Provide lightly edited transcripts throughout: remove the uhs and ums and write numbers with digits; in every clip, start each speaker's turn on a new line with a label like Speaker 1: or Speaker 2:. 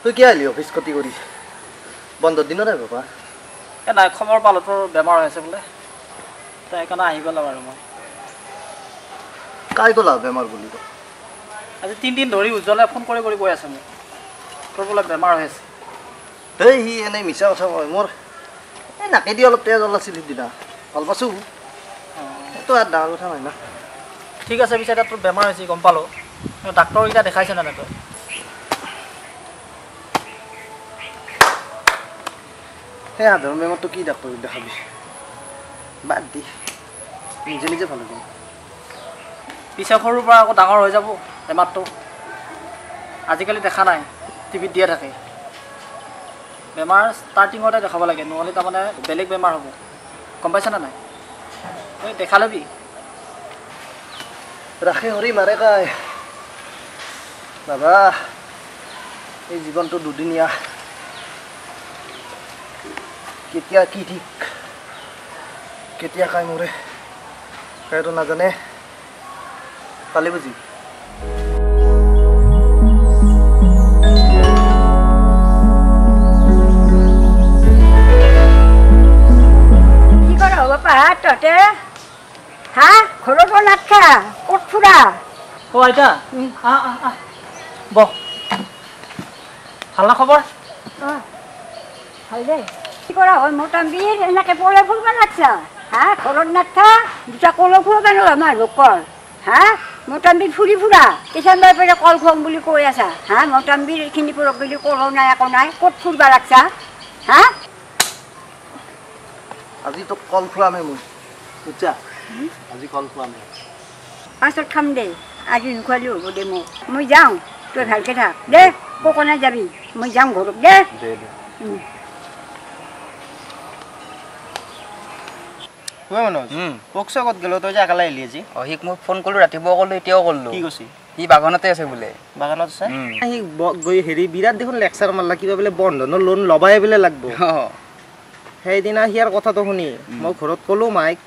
Speaker 1: তুই কিয় আহিলি অফিচ ক্ষতি কৰি? বন্ধৰ দিনত আহিব পা।
Speaker 2: এ নাই, খবৰ পালোঁ তোৰ বেমাৰ হৈ আছে বোলে, তই সেইকাৰণে আহি গ'লা বাৰু। মই
Speaker 1: কাই ক'লা বেমাৰ বুলি?
Speaker 2: আজি 3 দিন ধৰি উজ্জ্বলে ফোন কৰি কৰি কৈ আছে মোক, তোৰ বোলে বেমাৰ হৈ আছে।
Speaker 1: এই সি এনেই মিছা কথা কয়। মোৰ এই নাকেদি অলপ তেজ ওলাইছিল সিদিনা, ভাল পাইছোঁ। সেইটো আৰু ডাঙৰ কথা নহয় না।
Speaker 2: ঠিক আছে, পিছে এতিয়া তোৰ বেমাৰ হৈছে গম পালোঁ, ডাক্তৰকেইটা দেখাইছে নে নাই তই?
Speaker 1: সেই সাধাৰণ বেমাৰটো কি ডাক্তৰ দেখাবি? বাদ দি, নিজে নিজে ভাল হৈ যাব।
Speaker 2: পিছে সৰুৰ পৰা আকৌ ডাঙৰ হৈ যাব বেমাৰটো। আজিকালি দেখা নাই টিভিত দিয়া থাকে, বেমাৰ ষ্টাৰ্টিঙতে দেখাব লাগে, নহ'লে তাৰমানে বেলেগ বেমাৰ হ'ব, গম পাইছেনে নাই? এই দেখা ল'বি।
Speaker 1: ৰাখে হৰি মাৰে কাই। বাবা, এই জীৱনটো দুদিনীয়া, কেতিয়া কি ঠিক, কেতিয়া কাই মৰে কাইতো নাজানে। পালি বুজি?
Speaker 3: কি কৰা হ'ব পাহাৰ তহঁতে? হা, ঘৰতো নাথকা, ক'ত ফুৰা?
Speaker 2: অ' আইতা, আহ আহ আহ, বহ। ভাল না খবৰ?
Speaker 3: অঁ, ভাল দে। কি কৰা হয় মোটামুটি এনেকে পলে ফুৰবা লাগছা? হা, ঘৰত নাথকা, দুটা কলো খুৱাবা নোৱাৰা মানুহক কল? হা, মোটামুটি ফুৰি ফুৰা কিষানবাৰ পৰা কল খুৱাম বুলি কৈ আছা। হা, মোটামুটি এইখিনি পৰক বুলি কলো নাই, একো নাই, ক'ত ফুৰবা লাগছা? হা?
Speaker 1: আজি তোক কল খুৱামে মই, বুজছা? আজি কল খুৱামে।
Speaker 3: পাছত খাম দে, আজি নোখোৱালেও হ'ব দে মোক। মই যাওঁ, তই ভালকে থাক দে, কোকোনাই যাবি। মই যাওঁ ঘৰত দে।
Speaker 1: দে দে।
Speaker 4: ঐ মনোজ, কওকচোন, ক'ত গ'লো তই যে অকলে আহিলি আজি?
Speaker 5: অঁ, সিক মই ফোন কৰিলোঁ, ৰাতিপুৱা কৰিলোঁ, এতিয়াও কৰিলোঁ।
Speaker 4: কি কৈছি?
Speaker 5: সি বাগানতে আছে বোলে।
Speaker 4: বাগানত আছে সি গৈ। হেৰি, বিৰাট দেখোন লেকচাৰ মাৰলা, কিবা বোলে বন্ধনৰ লোন ল'বাই বোলে লাগব। সেইদিনা সিয়াৰ কথাটো শুনি মই ঘৰত ক'লো মাইক,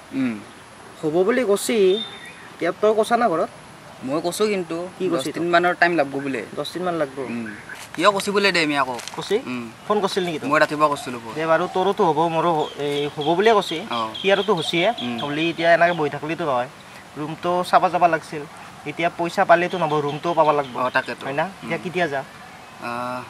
Speaker 4: হ'ব বুলি কৈছি। এতিয়া তই কৈছা না ঘৰত?
Speaker 5: মই কৈছোঁ কিন্তু।
Speaker 4: কি কৈছি?
Speaker 5: 10 দিনমানৰ টাইম লাগব বোলে।
Speaker 4: 10 দিনমান লাগব?
Speaker 5: সিও কৈছি বোলে দে, আমি আকৌ।
Speaker 4: কৈছি? ফোন কৰিছিল নেকি?
Speaker 5: মই ৰাতিপুৱা কৰিছিলোঁ ফোন।
Speaker 4: দে বাৰু, তোৰোতো হ'ব, মোৰো এই হ'ব বুলিয়ে কৈছি। সিয়াৰোতো হৈছিয়ে বুলি। এতিয়া এনেকৈ বহি থাকিলেতো নহয়, ৰুমটো চাব যাব লাগছিল। এতিয়া পইচা পালেতো নহ'ব, ৰুমটোও পাব লাগব।
Speaker 5: অঁ, তাকেতো।
Speaker 4: হয় না? এতিয়া কেতিয়া যা?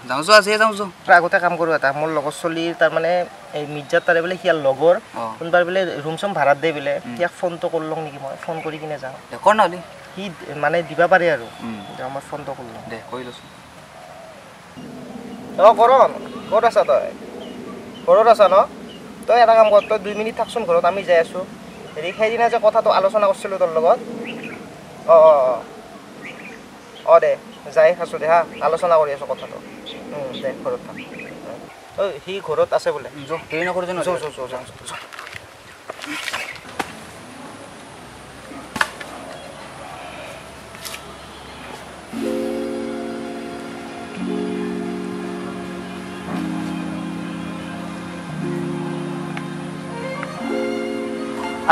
Speaker 5: যাওঁ যোৱা, আজিয়ে যাওঁ যোৱা।
Speaker 4: তাৰ আগতে কাম কৰোঁ এটা, মোৰ লগৰ ছোৱালীৰ তাৰমানে এই মিৰ্জাত তাৰে বোলে সিয়াৰ লগৰ কোনোবাৰ বোলে ৰুম চুম ভাড়াত দিয়ে বোলে। সিয়াক ফোনটো কৰি লওঁ নেকি? মই ফোন কৰি কিনে যাওঁ।
Speaker 5: দে, কৰ নহ'লে।
Speaker 4: সি মানে দিবা পাৰে আৰু। এতিয়া মই ফোনটো কৰি লওঁ।
Speaker 5: দে, কৰি লচোন।
Speaker 4: অঁ কৰণ, ক'ত আছা তই? ঘৰত আছা ন? তই এটা কাম কৰ, তই 2 মিনিট থাকচোন ঘৰত, আমি যাই আছোঁ। হেৰি, সেইদিনা যে কথাটো আলোচনা কৰিছিলোঁ তোৰ লগত। অঁ অঁ অঁ অঁ দে, যাই আছোঁ দে। হা, আলোচনা কৰি আছোঁ কথাটো। দে, ঘৰত থাক। ঐ, সি ঘৰত আছে বোলে।
Speaker 5: যো, দেৰি নকৰোঁ।
Speaker 4: যো যো যো, যাওঁ যো।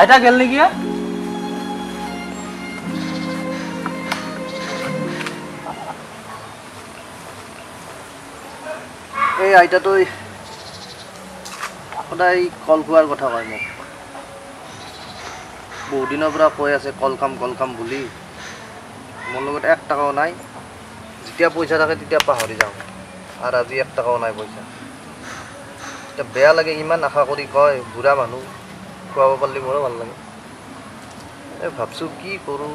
Speaker 2: আইতা গেল নেকি?
Speaker 1: এই আইতাটোই সদায় কল খোৱাৰ কথা কয় মোক। বহুত দিনৰ পৰা কৈ আছে কল খাম, কল খাম বুলি। মোৰ লগত 1 টকাও নাই। যেতিয়া পইচা থাকে তেতিয়া পাহৰি যাওঁ, আৰু আজি 1 টকাও নাই পইচা। এতিয়া বেয়া লাগে, ইমান আশা কৰি কয়, বুঢ়া মানুহ, খুৱাব পাৰিলে মোৰো ভাল লাগে। এই ভাবছোঁ কি কৰোঁ,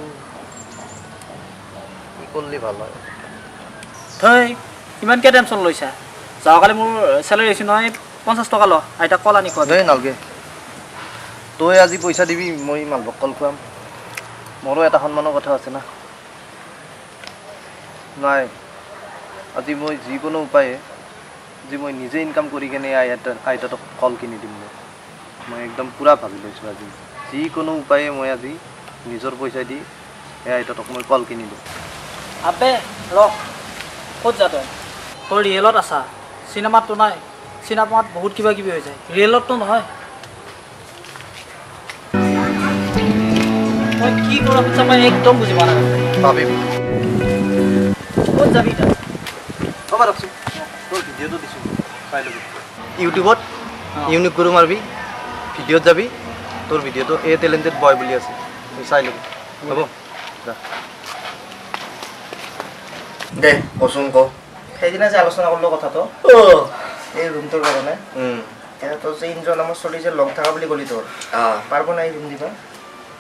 Speaker 1: কি কৰিলে ভাল হয়।
Speaker 2: থৈ, ইমানকৈ টেনশ্যন লৈছা? যোৱাকালি মোৰ চেলাৰী আহিছে নহয়, 50 টকা ল, আইতাক কল আনি খোৱাবি।
Speaker 1: দেই, নালগে। তই আজি পইচা দিবি, মই মালভোগ কল খুৱাম। মোৰো এটা সন্মানৰ কথা আছে না। নাই, আজি মই যিকোনো উপায়ে আজি মই নিজে ইনকাম কৰি কেনে আইতাটোক কল কিনি দিম। মই মই একদম পূৰা ভাবি লৈছোঁ, আজি যিকোনো উপায়ে মই আজি নিজৰ পইচা দি এই আইতাটোক মই কল কিনি দিম।
Speaker 2: আবে ৰ, ক'ত যা তই? তই ৰিয়েলত আছা, চিনেমাততো নাই। চিনেমাত বহুত কিবা কিবি হৈ যায়, ৰিয়েলততো নহয়। তই কি কৰা খুজিছা মই একদম বুজি পোৱা নাই।
Speaker 1: ভাবিম।
Speaker 2: ক'ত যাবি এতিয়া?
Speaker 1: হ'ব, ৰাখচোন। ভিডিঅ'টো দিছোঁ, চাই ল'বি। ইউটিউবত ইউনিক গুৰু মাৰবি, ভিডিঅ'ত যাবি, তোৰ ভিডিঅ'টো এ টেলেণ্টেড বয় বুলি আছে, তই চাই ল'বি। হ'ব যা।
Speaker 6: দে কচোন ক।
Speaker 4: সেইদিনা যে আলোচনা কৰিলোঁ কথাটো, এই ৰুমটোৰ কাৰণে। এতিয়া তোৰ যে ইন্দ্ৰ নামৰ চলি যে লগ থকা বুলি ক'লি, তোৰ পাৰিব নাই ৰুম দিবা?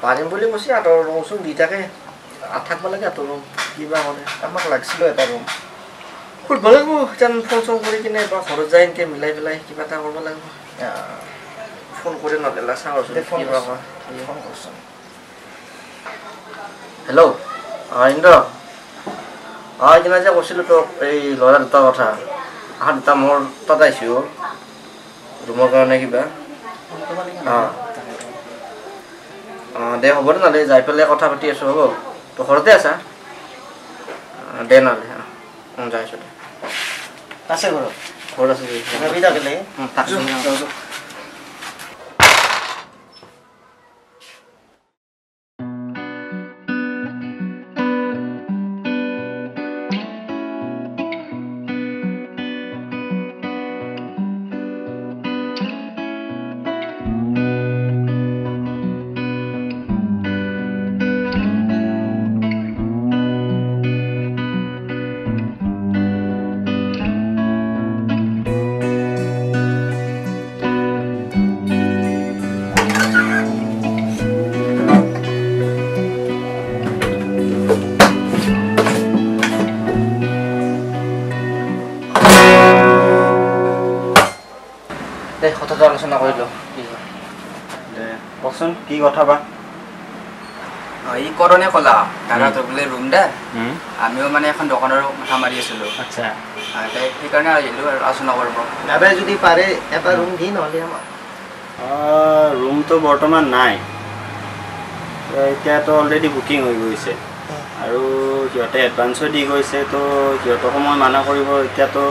Speaker 6: পাৰিম বুলি কৈছে। আঁতৰ ৰুমচোন দি থাকে, থাকিব লাগে আঁতৰ ৰুম কিবা মানে।
Speaker 4: আমাক লাগিছিলো এটা ৰুম।
Speaker 6: সুধিব লাগিব এতিয়া, ফোন চোন কৰি কিনে বা ঘৰত যাই এনেকৈ মিলাই পেলাই কিবা এটা কৰিব লাগিব। ফোন কৰি নহ'লে চাওঁচোন।
Speaker 4: Phone phone কৰচোন।
Speaker 6: হেল্ল' অঁ ইন্দ্ৰ, অঁ সেইদিনা যে কৈছিলোঁ তোক এই ল'ৰা দুটাৰ কথা, আহা দুটা মোৰ তাত আহিছোঁ ৰুমৰ কাৰণে কিবা। অঁ অঁ দে হ'ব দে, নহ'লে যাই পেলাই কথা পাতি আছোঁ। হ'ব, তই ঘৰতে আছা? দে নহ'লে। অঁ যাই আছোঁ দে।
Speaker 4: আছে ঘৰত?
Speaker 6: ঘৰত আছে।
Speaker 4: যাবি থাকিলে।
Speaker 6: দে কথাটো আলোচনা কৰিলোঁ। কি
Speaker 7: দে কচোন, কি কথা বা?
Speaker 5: ই কৰণে ক'লা দাদা তোৰ বোলে ৰুম দে, আমিও মানে এখন দোকানৰ মাথা মাৰি আছিলোঁ।
Speaker 7: আচ্ছা,
Speaker 5: সেইকাৰণে আহিলোঁ আৰু আলোচনা কৰিব।
Speaker 4: দাদাই যদি পাৰে এটা ৰুম দি নহ'লে আমাক।
Speaker 7: ৰুমটো বৰ্তমান নাই, এতিয়াতো অলৰেডি বুকিং হৈ গৈছে আৰু সিহঁতে এডভান্সো দি গৈছে, তো সিহঁতকো মই মানা কৰিব এতিয়াতো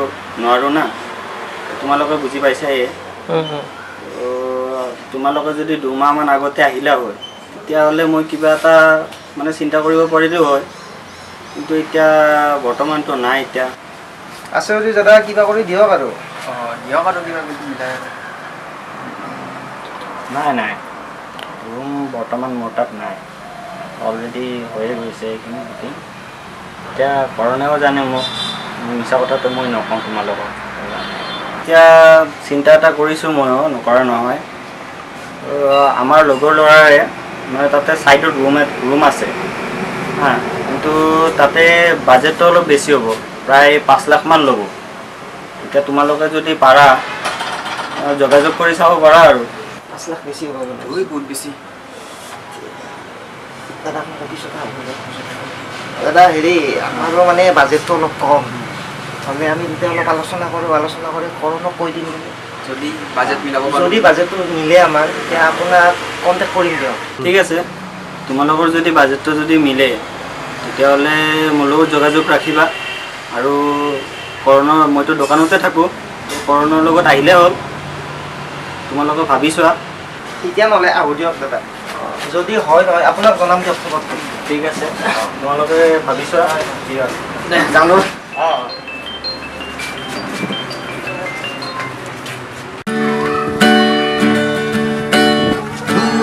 Speaker 7: নোৱাৰোঁ না। তোমালোকে বুজি পাইছাই। তোমালোকে যদি 2 মাহমান আগতে আহিলা হয়, তেতিয়াহ'লে মই কিবা এটা মানে চিন্তা কৰিব পাৰিলোঁ হয়, কিন্তু এতিয়া বৰ্তমানতো নাই। এতিয়া
Speaker 4: আছে যদি দাদা কিবা কৰি দিয়ক আৰু।
Speaker 5: অঁ দিয়ক আৰু কিবা মিলাই।
Speaker 7: নাই নাই, ৰুম বৰ্তমান মোৰ তাত নাই, অলৰেডি হৈয়ে গৈছে এইখিনি বুকিং। এতিয়া কৰণেও জানে মোক, মিছা কথাটো মই নকওঁ তোমালোকক। এতিয়া চিন্তা এটা কৰিছোঁ ময়ো, নকৰা নহয়। আমাৰ লগৰ ল'ৰাৰে মানে তাতে ছাইডত ৰুম আছে হা, কিন্তু তাতে বাজেটটো অলপ বেছি হ'ব, প্ৰায় 5 লাখমান ল'ব। এতিয়া তোমালোকে যদি পাৰা যোগাযোগ কৰি চাব পাৰা আৰু।
Speaker 4: 5 লাখ বেছি হ'ব?
Speaker 5: বহুত বেছি
Speaker 4: দাদা। দাদা হেৰি, আমাৰো মানে বাজেটটো অলপ কম হ'লে আমি তেতিয়া অলপ আলোচনা কৰোঁ, আলোচনা কৰি কৰণক কৈ দিম।
Speaker 5: যদি বাজেট মিলাব পাৰোঁ,
Speaker 4: যদি বাজেটটো মিলে আমাৰ, তেতিয়া আপোনাক কণ্টেক্ট কৰিম দিয়ক।
Speaker 7: ঠিক আছে, তোমালোকৰ যদি বাজেটটো যদি মিলে তেতিয়াহ'লে মোৰ লগত যোগাযোগ ৰাখিবা। আৰু কৰণৰ, মইতো দোকানতে থাকোঁ, কৰণৰ লগত আহিলে হ'ল। তোমালোকে ভাবি চোৱা।
Speaker 4: এতিয়া নহ'লে আহোঁ দিয়ক দাদা, যদি হয় নহয় আপোনাক জনাম দিয়ক।
Speaker 7: ঠিক আছে, তোমালোকে ভাবি চোৱা কি হয়।
Speaker 4: জানো।
Speaker 7: অঁ।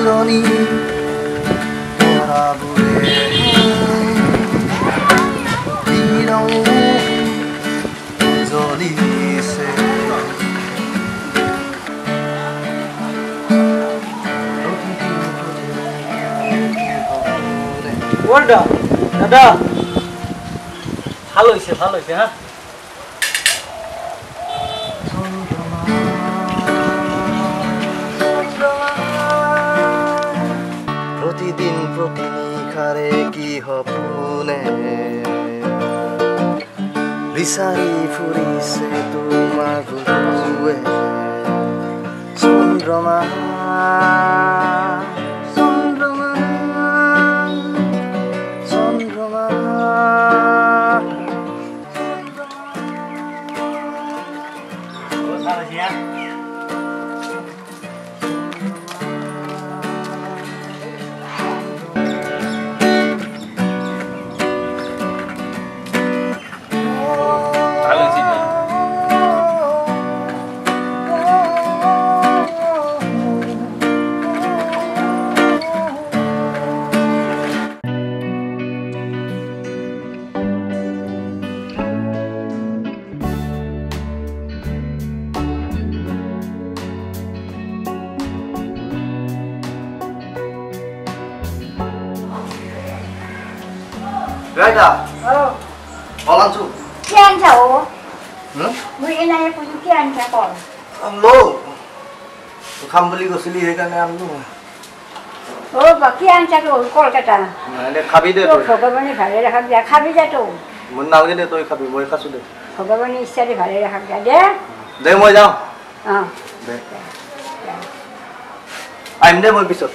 Speaker 1: পুৰণি তৰাবোৰে বিৰঙে জ্বলিছে,
Speaker 2: দাদা ভাল হৈছে, ভাল হৈছে। হা,
Speaker 1: প্ৰতিদিন প্ৰতি নিশাৰে কি সপোনে বিচাৰি ফুৰিছে তোমাৰ বুকুৱে। চন্দ্ৰমা, চন্দ্ৰমা, চন্দ্ৰমা।
Speaker 7: ভাল হৈছে। ভাল হৈছে।
Speaker 1: আইতা।
Speaker 3: অঁ।
Speaker 1: কল আনছো।
Speaker 3: কি আনছা অ? মই এনেই কৈছো, কি আনছা কল?
Speaker 1: আনলো, খাম বুলি কৈছিলি সেইকাৰণে আনলো।
Speaker 3: অ বা, কি আনছা তোৰ কলকাতা?
Speaker 1: নাই দে, খাবি দে তই।
Speaker 3: ভগৱানে ভালে ৰাখক দিয়া, খাবি যা তোৰ।
Speaker 1: মোৰ নালাগে দে, তই খাবি, মই খাইছো দে।
Speaker 3: ভগৱানে ইচ্ছাৰে ভালে ৰাখক দিয়া দে।
Speaker 1: দে মই যাওঁ।
Speaker 3: অঁ।
Speaker 1: দে, আহিম দে মই পিছত।